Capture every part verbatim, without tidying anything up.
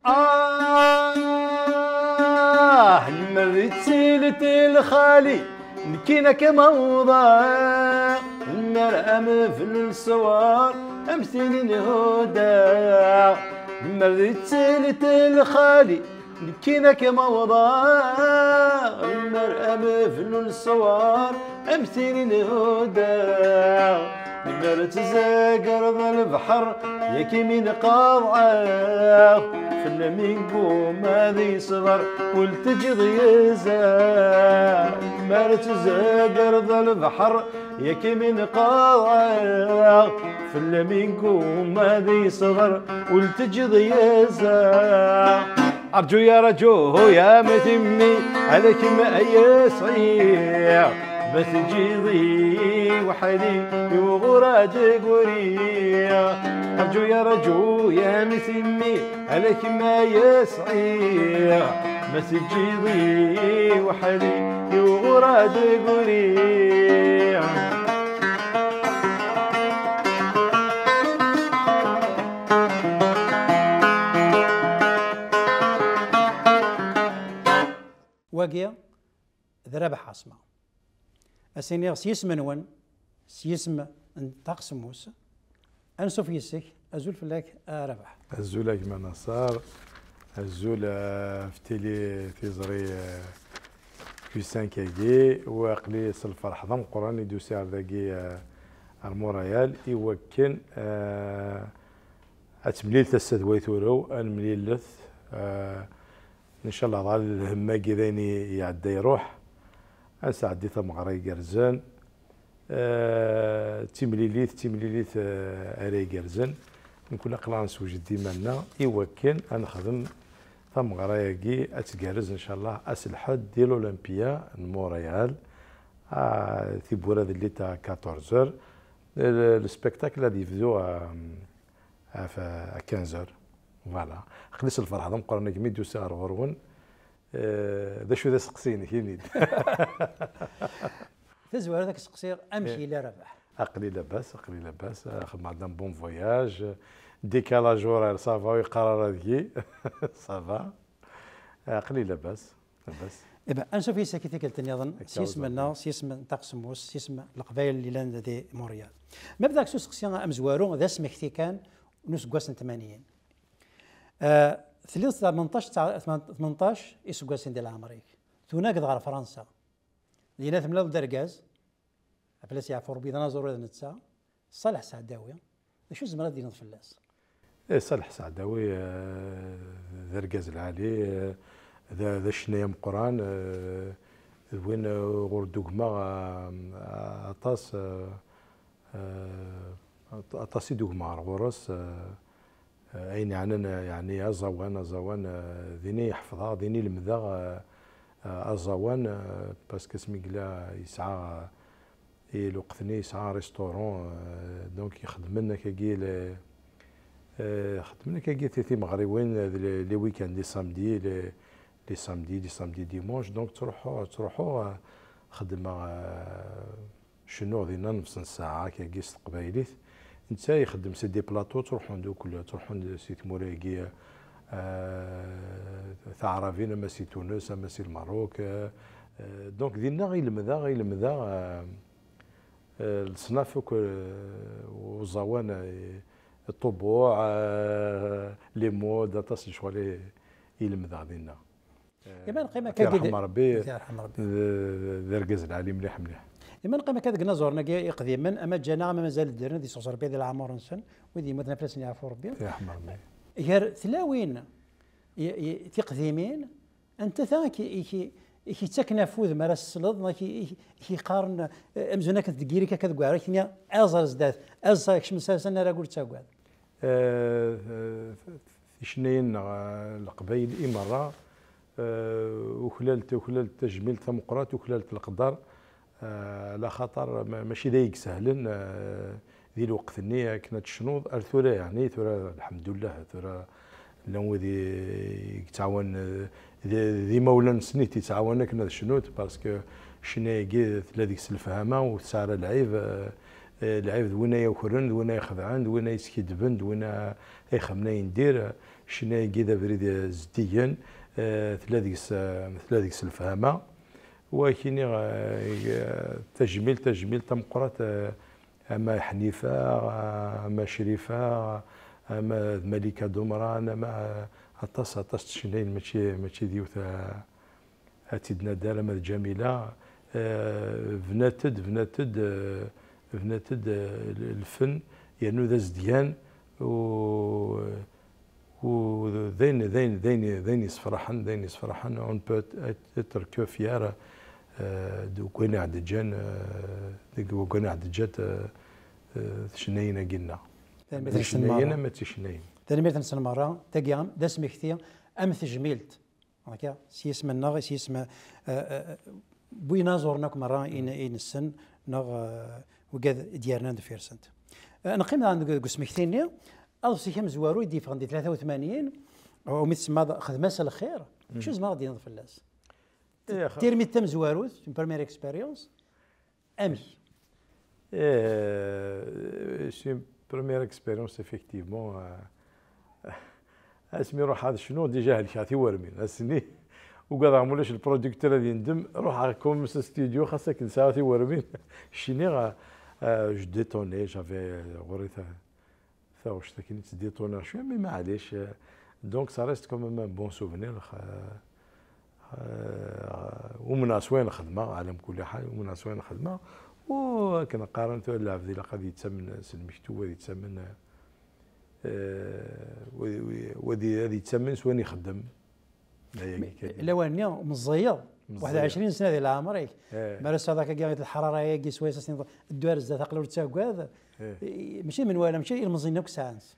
Ah, lemmer d tili lxali, nekkini ad kem-awḍeɣ. Lemmer am bnu lsewar, am tinin huddaɣ. Lemmer d tili lxali, nekkini ad kem-awḍeɣ. Lemmer am bnu lsewar, am tinin huddaɣ. Lemmer tezzagreḍ lebḥer, yak imi nqeḍɛeɣ. Fell-am i yegguma ad yeṣber, ur teǧǧiḍ yezha. Lemmer tezzagreḍ lebḥer, yak imi nqeḍɛeɣ. Fell-am i yegguma ad yeṣber, ur teǧǧiḍ yezha. Rǧu ya rǧu ya mtimmi, ala kemm ay sɛiɣ. Ma teǧǧiḍ-iyi weḥd-i, i wuɣur ad d-ggriɣ. Rǧu ya rǧu ya mtimmi, ala kemm ay sɛiɣ. Ma teǧǧiḍ-iyi weḥd-i, i wuɣur ad d-ggriɣ. Wagi d Rabaḥ Ɛaṣma. Ad s-iniɣ s yisem-nwen, s yisem n Ṭṭaq Semmus, ansuf yis-k. Azul fell-ak a Rabaḥ. Azul a gma Naṣer, azul, eh, ɣef tili tiẓri, eh, Q cinq-agi, u aql-i s lferḥ d ameqqran i d-usiɣ ar dagi, eh, ar Montréal, i wakken, eh, ad temlil tassa d way turew, ad nemlilet, eh, ncallah ɣer lhemm-agi d ayen i iɛedda iruḥ, ad nesɛeddi tameɣra igerrzen, eh, d timlilit, d timlilit, eh, ara igerrzen. Nekkni aql-aɣ nessewjed iman-nneɣ i wakken ad nexdem tameɣra-agi ad tgerrez ncallah ass lḥedd di l'Olympia n Montréal. Ah, tiwwura d llit à quatorze heures. Le, le spectacle ad yebdu, euh, ɣef à quinze heures. Voilà. Aql-i s lferḥ d ameqqran a gma i d-usiɣ ar ɣur-wen. Eh, d acu d aseqsi-inek, ini-d? Tazwara ad k-seqsiɣ, amek yella Rabaḥ? Aql-i labas, aql-i labas. Eh, xedmeɣ-d un bon voyage. Décalage horaire, ça va, ur yeqqar ara deg-i. Ça va. Eh, aql-i labas, labas. Iban, ansuf yis-k i tikkelt nniḍen, s yisem-nneɣ, s yisem n Ṭṭaq Semmus, s yisem n Leqbayel yellan di Montréal. Ma bdiɣ s useqsi amezwaru, d asmekti kan n useggas n tmanyin. Eh, telliḍ tmenṭac, tmenṭac iseggasen di leɛmer-ik. Tunageḍ ɣer Fransa. Dinna temlaleḍ d argaz, Aql-as yeɛfu Rebbi d anaẓuri d netta, Ṣaleḥ Seɛdawi. D acu tzemreḍ ad d-tiniḍ fell-as? Eh, Ṣaleḥ Seɛdawi, eh, d argaz lɛali, eh, d, d acennay ameqqran, eh, d win, eh, ɣur d-ugmeɣ, eh, aṭas, eh, eh, aṭas i d-ugmeɣ ar ɣur-s, eh, Eh, ayen yeɛnan, eh, yeɛni aẓawan, aẓawan, eh, din i ḥefḍeɣ, din i lemdeɣ, eh, eh, aẓawan, eh, parce que asmi yella yesɛa, eh, i lweqt-nni yesɛa restaurant, eh, donc ixeddmen akkagi le, eh, xeddmen akkagi ti-, timeɣriwin, eh, d le, les week-ends, les samedis, les, les samedis, les samedis dimanche, donc ttruḥuɣ, ttruḥuɣ, eh, xeddmeɣ, eh, Cennuɣ dinna nefs n ssaɛa akkagi s teqbaylit. Netta ixeddem si des plateaux, ttruḥun-d ukkel, ttruḥun-d si tmura-agi, eh, taɛrabin, ama si Tunes, ama si Lmerruk, eh, eh, donc dinna i lemdeɣ, i lemdeɣ, eh, eh, leṣnaf akk, eh, uẓawan, eh, ṭṭubuɛ, eh, les modes, aṭas n ccɣel i, i lemdeɣ dinna. Iman qim akka ad yerḥem Rebbi, yerḥem Rebbi. D, d argaz lɛali mliḥ, mliḥ. Iman qim akka deg inaẓuren-agi iqdimen, ama ǧǧan-aɣ, ama mazal ddren, ad iseɣẓer Rebbi di leɛmur-nsen, wid yemmuten ad fell-asen yeɛfu Rebbi. Yerḥem Rebbi. Gar tlawin i, i, tiqdimin, anta ta i k-, i k-, i k-yettaken afud mi ara s-tesleḍ, neɣ i k-, i k-, i k-yeqqaren, eh, amzun akken tdeggir-ik akka deg uɛrur, i k-yenna, aẓ ar zdat, aẓ, kcem s, s anarag ur ttagad? Eh, eh, ticennayin-nneɣ, eh, leqbayel i merra, eh, uklalt, uklalt tajmilt tameqqrant, uklalt leqder, eh, ala xaṭer ma-, mačči d ay isehlen, eh, di lweqt-nni akken ad tecnuḍ, ar tura, yeɛni, tura, lḥemdullah, tura llan wid i, i yettɛawan, eh, d, d imawlan-nsen i t-yettɛawan akken ad cnut, parce que ccna-agi tella deg-s lefhama, ur tesɛi ara lɛib, eh, Eh, lɛib d win ay akren, d win ay xedɛen, d win ay skiddben, d win ay ixemmen ayen dir. Ccna-agi d abrid zeddigen, eh, tella deg-s, eh, tella deg-s lefhama. Wakini, eh, tajmilt, tajmilt tameqqrant, eh, ama Ḥnifa, ama Crifa, ama d Malika Dumran, ama, eh, aṭas, aṭas n tcennayin, mačči, mačči d yiwet, eh, ad tt-id-nadder ama d Ǧamila, eh, bnat-d, bnat-d, eh, bnat-d, eh, lfen, yernu d azedgan, u, u d ayen, d ayen, d ayen, d ayen yessefraḥen, d ayen yessefraḥen, on ne peut être que fier, eh, deg wayen i ɣ-d-ǧǧan, eh, deg wayen i ɣ-d-ǧǧant, eh, eh, tcennayin-agi-nneɣ. Tanemmirt-nsen merra. Ama d ticennayin, ama d ticennayin. Tanemmirt-nsen merra. Tagi d asmekti am tejmilt. Akka, s yisem-nneɣ, s yisem, eh, eh, n winaẓuren akk merra i n-, i nessen, neɣ, eh, wigad i d-yernan deffir-sent. Eh, neqqim daɣen deg, deg usmekti-nni, aḍebsi-k amezwaru i d-yeffɣen di tlata u tmanyin, umi tsemmaḍ Xdem-as lxir, acu zemreɣ ad d-iniḍ fell-as? Tirmit tamezwarut, une première expérience, amek? Eh, c'est une première expérience, effectivement. Euh, asmi ruḥeɣ ad cnuɣ, déjà helkeɣ tiwermin. Ass-nni, ugadeɣ ma ulac lproducteur ad yendem, ruḥeɣ comme ce studio, xas akken sɛiɣ tiwermin. Cniɣ, euh, je détonnais, j'avais, ɣur-i ta-, taɣect akken i ttdétonneɣ cwiya, mais maɛlic, euh, donc ça reste quand même un bon souvenir, euh, euh, umneɣ s wayen xedmeɣ, ɛla mkulli ḥal, umneɣ s wayen xedmeɣ, u akken qqaren tura, lɛebd ilaq ad yettamen s lmektub, ad yettamen, euh, wa, wa, wa, ad yettamen s wayen ixeddem. Lawan-nni meẓẓiyeḍ, meẓẓiyeḍ. Waḥed ɛecrin sna di leɛmer-ik. Eh. Mi ara tesɛuḍ akkagi leḥrara-agi swayes ad s-tiniḍ ddu ar zdat, aql-i ur ttaggad. Eh. I, mačči d menwala, mačči ilmeẓyen akk sɛan-tt.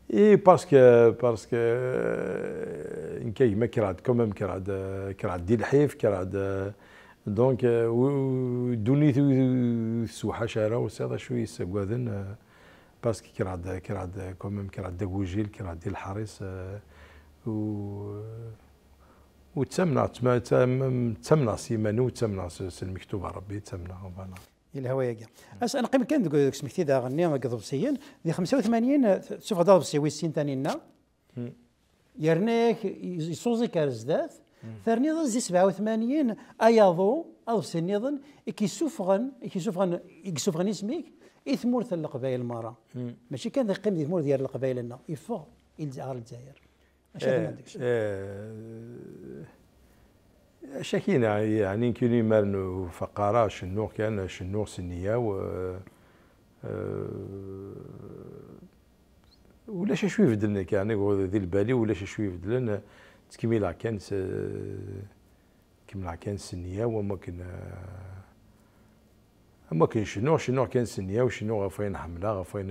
I parce que, parce que, euh, nekk a gma kkreɣ-d quand même, kkreɣ-d, euh, kkreɣ-d di lḥif, kkreɣ-d, euh, donc, euh, u-, u-, ddunit ur, ur tessewḥac ara, ur tesɛiḍ acu yessaggaden, euh, parce que kkreɣ-d, kkreɣ-d quand même, kkreɣ-d d agujil, kkreɣ-d di leḥris, euh, u-, u ttamneɣ, ttma-, ttam-, ttamneɣ s yiman-iw, ttamneɣ s, s lmektub n Rebbi, ttamneɣ, voilà. Yelha wayagi. As, neqqim kan deg, deg usmekti daɣen-nni deg iḍebsiyen, di xemsa u tmanyin, eh, tessufɣeḍ aḍebsi wis sin, Taninna. Hmm. Yerna-yak, yessuẓ-ik ar zdat, terniḍ-as di sebɛa u tmanyin, ayaḍu, aḍebsi nniḍen, i k-yessufɣen, i k-yessufɣen, i yessufɣen isem-ik i tmurt n Leqbayel merra. Hmm. Mačči kan d iqqim di tmurt gar Leqbayel-nneɣ, yeffeɣ i Lez-, ɣer Lezzayer. Acu akka i d-nniḍ deg-s? Eh, eh, acu akka i neɣ-, yeɛni nekkini mi ara n-, faqeɣ ara cennuɣ kan, cennuɣ s nniya-w, eh, eh, ulac acu ibeddlen nekk, yeɛni di lbal-iw ulac acu ibeddlen, ttkemmileɣ kan s, kemmleɣ kan s nniya-w, am wakken, eh, am wakken cennuɣ, cennuɣ kan s nniya-w, cennuɣ ɣef wayen ḥemmleɣ, ɣef wayen,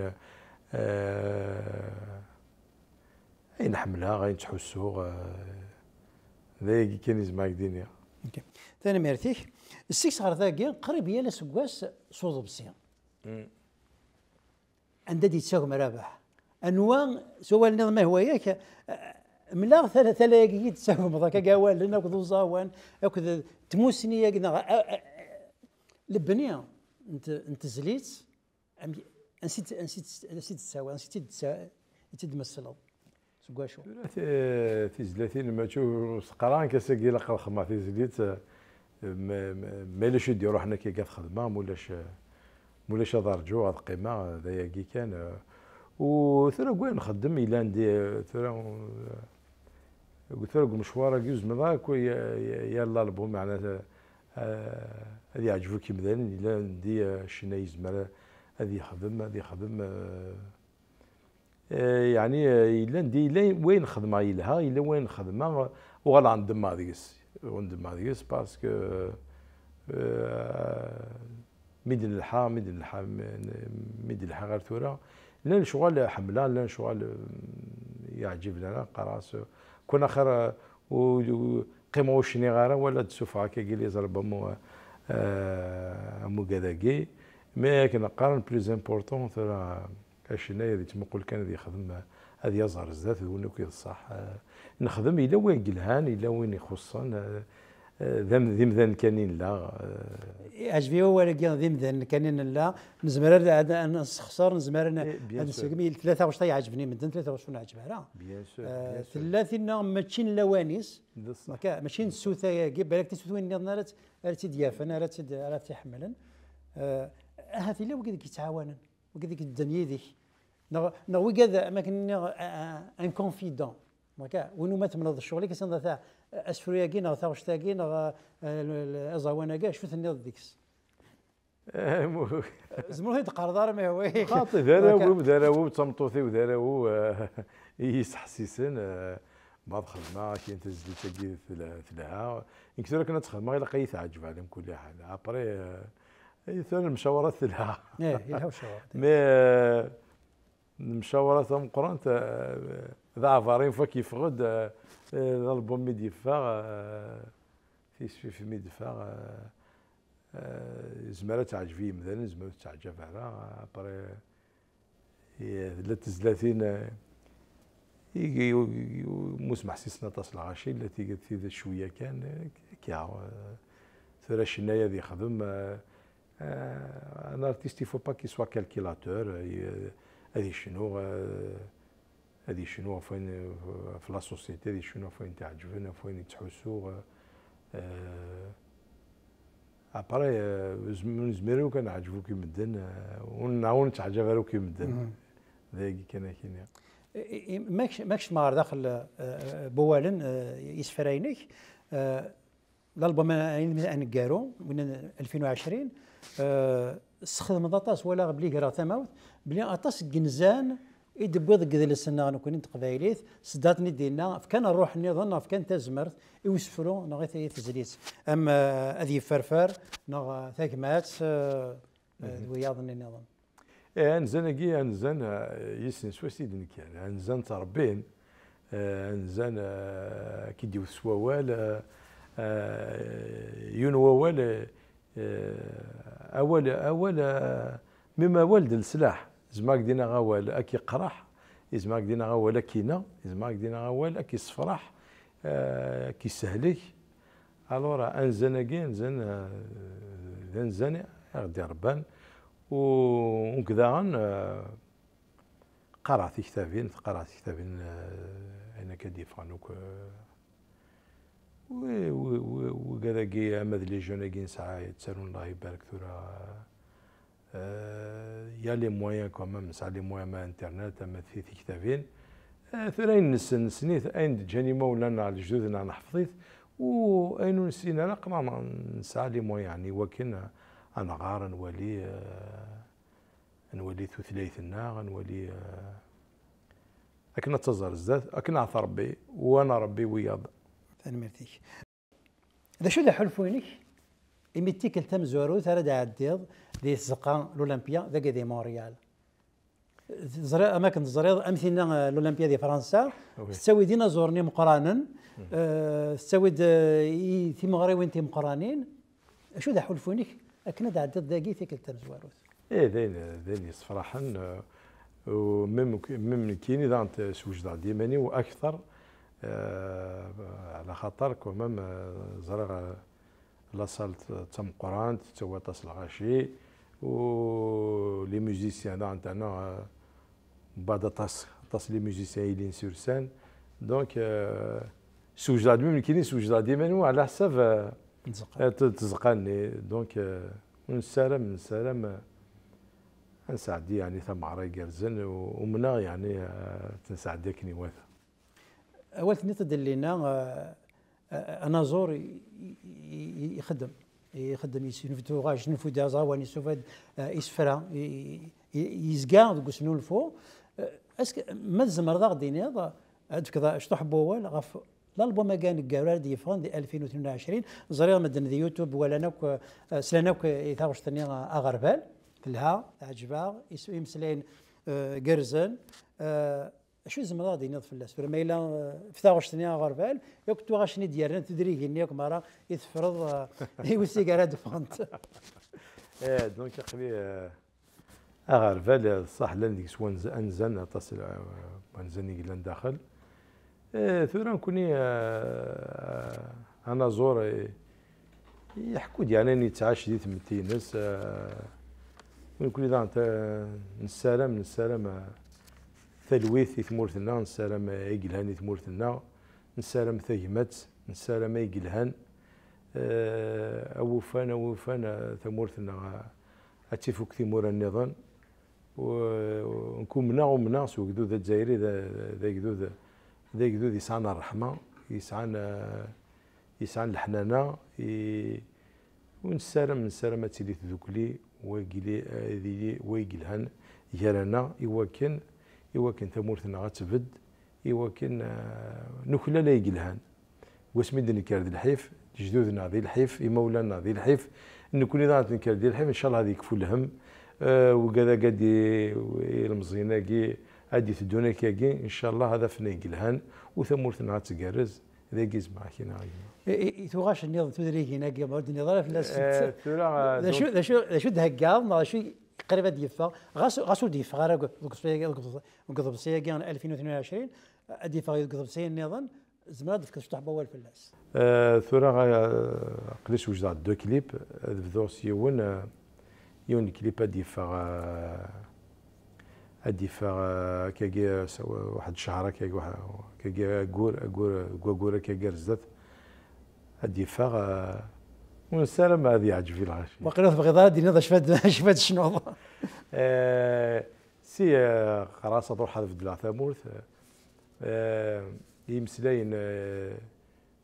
eh, ayen ḥemmleɣ, ayen ttḥussuɣ, eh, d ayagi kan i zemreɣ ad k-d-iniɣ. Ok. Tanemmirt-ik. Seg-s ɣer dagi, qrib yal aseggas s uḍebsi. Mm. Anda d-yettagem Rabaḥ? Anwa, s wawal-nniḍen ma ihwa-yak, eh, mleɣ tala, tala-agi i d-tettagmeḍ, akka awalen akked uẓawan, akked tmusni-agi, neɣ, eh, eh, lebni n t-, n tezlit, amek, ansi d-, ansi d-, ansi d-tettawi, ansi d-, i tt-id-tmesleḍ? Seg wacu? Tura ti-, tizlatin mačči ur s-qqar ara nekk ass-agi ilaq ad xedmeɣ tizlit, eh, ma, ma, ma ulac i d-iruḥen akka ad xedmeɣ, ma ulac, eh, ma ulac ad rǧuɣ, ad qqimeɣ, eh, d ayagi kan, eh. U tura deg wayen nxeddem yellan di, eh, tura, eh, tura deg umecwar-agi ur zmireɣ akk ya-, ya-, yal lalbum, meɛna, eh, ad yeɛǧeb akk imdanen, yellan di, eh, ccna yezmer ad yexdem, ad yexdem, eh, Eh, yeɛni, eh, yellan di, yella wayen xedmeɣ yelha, yella wayen xedmeɣ, eh, uɣaleɣ ndemmeɣ deg-s. Ur ndemmeɣ deg-s parce que, eh, mi d-nelḥa, mi d-nelḥa, mi, mi d-nelḥa ɣer tura, llan lecɣal ḥemmleɣ, llan lecɣal, eh, yeɛǧiben ara, qqareɣ-as, eh, kun axir, eh, u-, u-, qqimeɣ ur cniɣ ara, wala ad d-sufɣeɣ akkagi les albums, eh, am ugad-agi. Mais akken qqaren, plus important tura, Acenna ad yettmuqul kan ad yexdem, ad yaẓ ar zdat, d win akk i d ṣṣeḥ. Eh, nexdem, yella win yelhan, yella win ixuṣṣen, eh, Eh, d am-, d imdanen kan i nella. Eh, iɛǧeb-iyi wawal-agi, d imdanen kan i nella. Nezmer ad, ad, ad nessexṣer, nezmer ad, eh, ad nsegmi. Tella taɣect ay iɛeǧben i medden, tella taɣect ur neɛǧeb ara. Eh, tella tinna mačči n lawan-is, mačči n tsuta-agi, balak tisutwin nniḍen ara tt-, ara tt-id-yafen, ara tt-id-, ara tt-iḥemmlen. Eh, ahat yella wigad i k-yettɛawanen, wigad i k-yedden yid-k. Neɣ, neɣ wigad, am akken nniɣ, un confident. Win umi temleḍ ccɣel-ik, ass-a, asefru-agi, neɣ taɣect-agi, neɣ, eh, aẓawan-agi, acu tenniḍ deg-s? Tzemreḍ ad d-teqqareḍ ara ma yehwa-yak. Xaṭi, d arraw-iw, d arraw-iw, d tameṭṭut-iw, d arraw-iw, eh, i yi-sḥessisen, eh, ma ad xedmeɣ akken tazlit-agi tel-, telha. Nekk tura akken ad tt-xedmeɣ, ilaq ad yi-teɛǧeb ɛla mkul ḥal. Après, eh, tura lemcawara telha. Eh, yelha ucawara. Mais, eh, lemcawara tameqqrant, eh, d aɛbar, une fois k-yeffeɣ-d, eh, eh, l'album mi d-yeffeɣ, eh, tisfifin mi d-teffeɣ, eh, eh, yezmer ad teɛǧeb i yimdanen, yezmer ur tettaɛǧab ara. Après, eh, tella tezlatin, eh, i, i, i, i, mus meḥsisen aṭas lɣaci, la tig-, tid cwiya kan, eh, akka, eh, tura cenna ad yexdem, eh, eh, un artiste, il faut pas qu'il soit calculateur, eh, ad yecnu, eh, ad yecnu ɣef wayen, ɣef la société, ad yecnu ɣef wayen t-iɛeǧben, ɣef wayen yettḥussu, eh, après, eh, zem-, nezmer akk ad neɛǧeb akk i medden, eh, ur n-, ur nettaɛǧab ara akk i medden. Mhm. D ayagi kan akini. I, i, ma kec-, ma kecmeɣ ɣer daxel, eh, n wawalen, eh, isefra-inek, eh, l'album aneggaru, win n alfin u ɛecrin, eh, tesxedmeḍ aṭas, walaɣ belli greɣ tamawt, belli aṭas n yinzan i d-tewwiḍ deg yidles-nneɣ nekkni n teqbaylit, s dat-nni d-yenna, fkan rruḥ nniḍen, neɣ fkan tazmert i usefru, neɣ i t-, i tezlit. Am, eh, Ad yefferfer, neɣ, eh, Tagmat, eh, eh, d wiyaḍ-nni nniḍen. Eh, anzan-agi, anzan, eh, yis-, n swayes i d-nekkan, anzan ttrebbin, eh, anzan, eh, ad k-id-iwet s wawal, eh, eh, yiwen wawal, eh, eh, awal, awal, eh, même awal d leslaḥ, yezmer ad k-d-iniɣ awal ad k-iqraḥ, yezmer ad k-d-iniɣ awal ad k-ineɣ, yezmer ad k-d-iniɣ awal ad k-issefraḥ, eh, ad k-issehlek. Alors, anzan-agi, anzan, eh, d anzan i ɣ-d-irebban. U nekk daɣen, eh, qqareɣ tiktabin, qqareɣ tiktabin, eh, ayen akka d-yeffɣen akk, eh, wi-, wi-, wi-, wigad-agi, ama d les jeunes-agi nesɛa, yettarun, Allah ibarek tura, eh, il y a les moyens quand même, nesɛa les moyens, ama internet, ama ti-, tiktabin. Eh, tura ayen nessen, nessen-it, ayen d-ǧǧan imawlan neɣ lejdud-nneɣ neḥfeḍ-it, u ayen ur nessin ara, aql-aɣ nesɛa les moyens, yeɛni, i wakken ad nɣer, ad nwali, eh, ad nwali tutlayt-nneɣ, ad nwali, eh, akken ad taẓ ar zdat, akken ad aɣ-tṛebbi, u ad nṛebbi wiyaḍ. Tanemmirt-ik. D acu d aḥulfu-inek imi d tikkelt tamezwarut ara d-ɛeddiḍ di tzeqqa l'Olympia dagi di Montréal? Teẓriḍ, am akken teẓriḍ, am tinna, eh, l'Olympia di Fransa, oui, tettawi-d inaẓuren imeqqranen, mhm, eh, tettawi-d, eh, i timeɣriwin timeqqranin. Acu d aḥulfu-inek akken ad d-ɛeddiḍ dagi tikkelt tamezwarut? Eh, d ayen, d ayen yessefraḥen, eh, u même, même nekkini daɣen t-, swejdeɣ-d iman-iw akteṛ, eh, ɛla xaṭer quand même, eh, ẓriɣ, eh, la salle d tameqqrant, tettawi aṭas lɣaci, u les musiciens daɣen, eh, mbeɛd aṭas, aṭas les musiciens yellan sur scène. Donc, euh, swejdeɣ-d, même nekkini swejdeɣ-d iman-iw ɛla ḥsab, euh, tzeqqa-nni. Donc, euh, nessaram, nessaram, euh, ad nesɛeddi, yeɛni, tameɣra igerrzen, u umneɣ, yeɛni, euh, ad tt-nesɛeddi akken iwata. Awal tenniḍ-d llinna, eh, eh, anaẓur i, i, i, ixeddem. Ixeddem, yesnulfu-d aẓawan, yesnulfu-d, eh, isefra, i, i, i, yezga deg usnulfu. Eh, est-ce que, ma tzemreḍ ad aɣ-d-tiniḍ, ad d-tefkeḍ cṭuḥ n wawal ɣef l'album-agi aneggaru ara d-yeffɣen di alfin u tnin u ɛecrin? Ẓriɣ medden di YouTube walan akk, eh, slan akk i taɣect-nni, eh, Aɣerbal. Telha, teɛǧeb-aɣ, is-, imeslayen, eh, gerrzen. Eh, Acu tzemreḍ ad d-tiniḍ fell-as? Tura ma yella, eh, f taɣect-nni Aɣerbal, yakk tuɣac-nni d-yerran, tudrigin-nni akk merra i teffreḍ, eh, i wis i ara d-ffɣent. Eh, donc, aql-i, eh, Aɣerbal, eh, ṣṣaḥ llan deg-s wanz-, anzan, aṭas, eh, wanzan i yellan daxel. Eh, tura nekkni, eh, anaẓur, eh, Iḥekku-d yeɛni ayen yettɛac di tmetti-ines. Nekkni daɣen nessaram, nessaram talwit i tmurt-nneɣ, nessaram ay yelhan i tmurt-nneɣ, nessaram tagmat, nessaram ay yelhan. Awufan, awufan, tamurt-nneɣ ad tifuk timura nniḍen. Nekk umneɣ, umneɣ s ugdud azzayri d agdud, d agdud yesɛan ṛṛeḥma, yesɛan, yesɛan leḥnana. Ur nessaram, nessaram ad tili tdukli, wagi ad yili way yelhan gar-aneɣ, iwakken, iwakken tamurt-nneɣ ad tbedd, iwakken nuklal ay yelhan. Wasmi d-nekker d lḥif, lejdud-nneɣ di lḥif, imawlan-nneɣ di lḥif, nekkni daɣen ad nekker di lḥif, ncallah ad yekfu lhemm. Wigad-agi, ilemẓiyen-agi ad d-iteddun akkagi, ncallah ad afen ay yelhan, u tamurt-nneɣ ad tgerrez. Dagi zemreɣ ad k-iniɣ a gma. I tuɣac-nniḍen tudrigin-agi, ma ur d-tenniḍ ara fell-as. Tura d acu d-theggaḍ neɣ d acu qrib ad d-yeffeɣ, ɣas ur d-yeffeɣ ara deg uḍebsi-agi n alfin u tnin u ɛecrin, ad d-yeffeɣ deg uḍebsi-nniḍen. Tzemreḍ ad d-tefkeḍ cṭuḥ n wawal fell-as? Tura aql-i swejdeɣ-d deux clips, ad bduɣ s yiwen. Yiwen n clip ad d-yeffeɣ, ad d-yeffeɣ akkagi waḥed ccher, akkagi aggur, aggur, deg waggur akkagi ar zdat ad d-yeffeɣ. Ur nessaram ad yeɛǧeb i lɣaci. Waqila ur tebɣiḍ ara ad d-tiniḍ acu ad tecnuḍ. Si qqareɣ-as ad ruḥeɣ ad beddleɣ tamurt. Imeslayen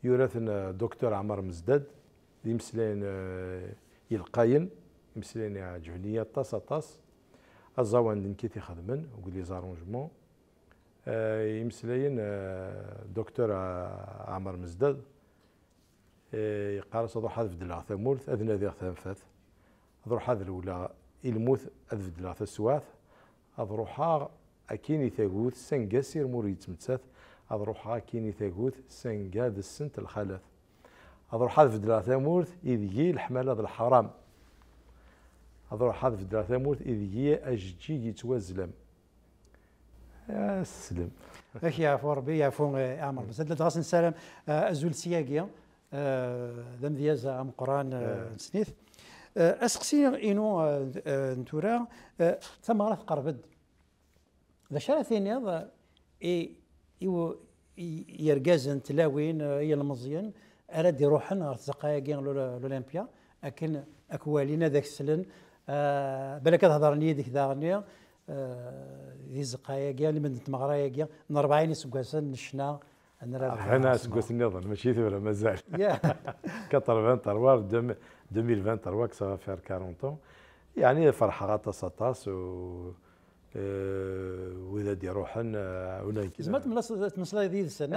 yura-ten Docteur Ɛmer Mezdad, d imeslayen yelqayen, imeslayen iɛeǧben-iyi aṭas, aṭas. Aẓawan d nekk i t-ixedmen deg les arrangements. Imeslayen Docteur Ɛmer Mezdad, yeqqar-as ad ruḥeɣ ad beddleɣ tamurt, ad nadiɣ tanfat, ad ruḥeɣ ad rewleɣ i lmut, ad beddleɣ taswaɛt, ad ruḥeɣ akkin i tagut, sanga asirem ur yettmettat, ad ruḥeɣ akkin i tagut, sanga ad ssent lxalat. Ad ruḥeɣ ad beddleɣ tamurt ideg-i leḥmala d leḥram. Ad ruḥeɣ ad beddleɣ tamurt ideg-i ajeǧǧig yettwazlam. Aslem. Ak yeɛfu Rebbi, yeɛfu Ɛmer. Mazal ɣas nessaram azul siyagi. D amedyaz ameqqran n Snit. Aseqsi-inu n tura, tameɣra tqerreb-d. D acu ara tiniḍ i, i, i yergazen, tlawin, i yilmeẓyen ara d-iruḥen ɣer tzeqqa-agi n l'Olympia, akken ad k-walin, ad ak-slen, balak ad hedren yid-k daɣen di tzeqqa-agi, almend n tmeɣra-agi n rebɛin iseggasen n ccna. Rebɛin iseggasen nniḍen, mačči tura, mazal. Quatre-vingt-trois, deux mille vingt-trois, que ça va faire quarante ans. Yeɛni ferḥeɣ aṭas, aṭas, u wid ad d-iruḥen, ula d nekk. Tzemreḍ ad temmeslayeḍ yid-sen?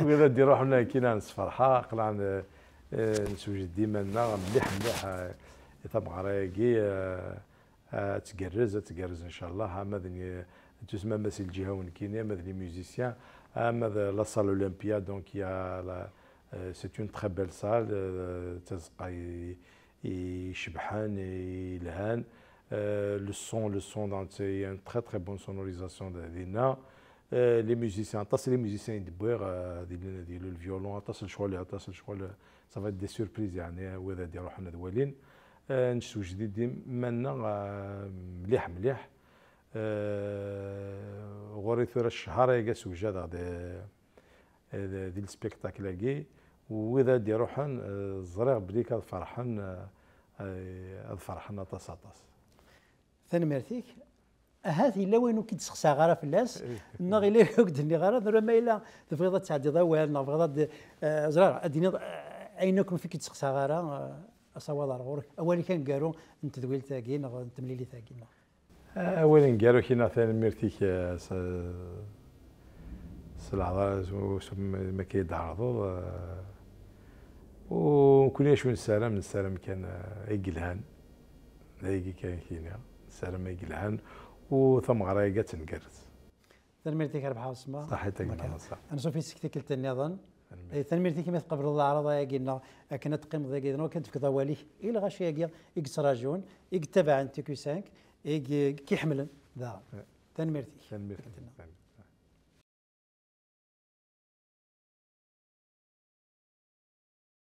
Wid ad d-iruḥen, ula d nekk, nesferḥ, aql-aɣ nesewjed-d iman-nneɣ mliḥ, mliḥ i tameɣra-agi. Ad tgerrez, ad tgerrez, ncallah, ama d, tusma ama si lǧiha-w nekkini, ama d les musiciens, ama d la salle Olympia, donc il y a la, c'est une très belle salle, d tazeqqa icebḥen, yelhan. Le son, le son, donc, il y a une très, très bonne sonorisation dinna. Les musiciens, aṭas les musiciens i d-wwiɣ, d le violon, aṭas n lecɣal, aṭas n lecɣal. Ça va être des surprises, yeɛni, wid ad d-iruḥen ad walin. Neswejed-d iman-nneɣ mliḥ, mliḥ. Ɣur-i tura ccher-agi ad sewjadeɣ di, di, di lspectacle-agi. Wid ad d-iruḥen, ẓriɣ belli ad ferḥen, ad ferḥen aṭas, aṭas. Tanemmirt-ik. Ahat yella wayen ur k-id-sseqsaɣ ara fell-as, neɣ yella wayen ur k-d-nniɣ ara, tura ma yella tebɣiḍ ad tɛeddiḍ awal, neɣ tebɣiḍ ad, ẓriɣ, ad d-tiniḍ ayen akk ur k-id-sseqsaɣ ara, asawaḍ ar ɣur-k, awal-ik aneggaru n tedwilt-agi neɣ n temlilit-agi, neɣ? Awal aneggaru-k-ina, tanemmirt-ik s, s leɛḍa, s, s, mi akka i d-tɛerḍeḍ. U nekkni acu nessaram, nessaram kan ay yelhan. D ayagi kan i k-iniɣ. Nessaram ay yelhan u tameɣra-agi ad tengerrez. Tanemmirt-ik a Rabaḥ Ɛuṣma. Ṣaḥit a gma Maṣa. Ansuf yis-k tikkelt nniḍen. Tanemmirt-ik imi tqebleḍ leɛraḍ-agi-nneɣ akken ad teqqimeḍ dagi, d akken ad tefkeḍ awal-ik i lɣaci-agi i yettraǧun, i yettabaɛen T Q cinq, i k-iḥemmlen daɣen. Tanemmirt-ik. Tanemmirt-ik.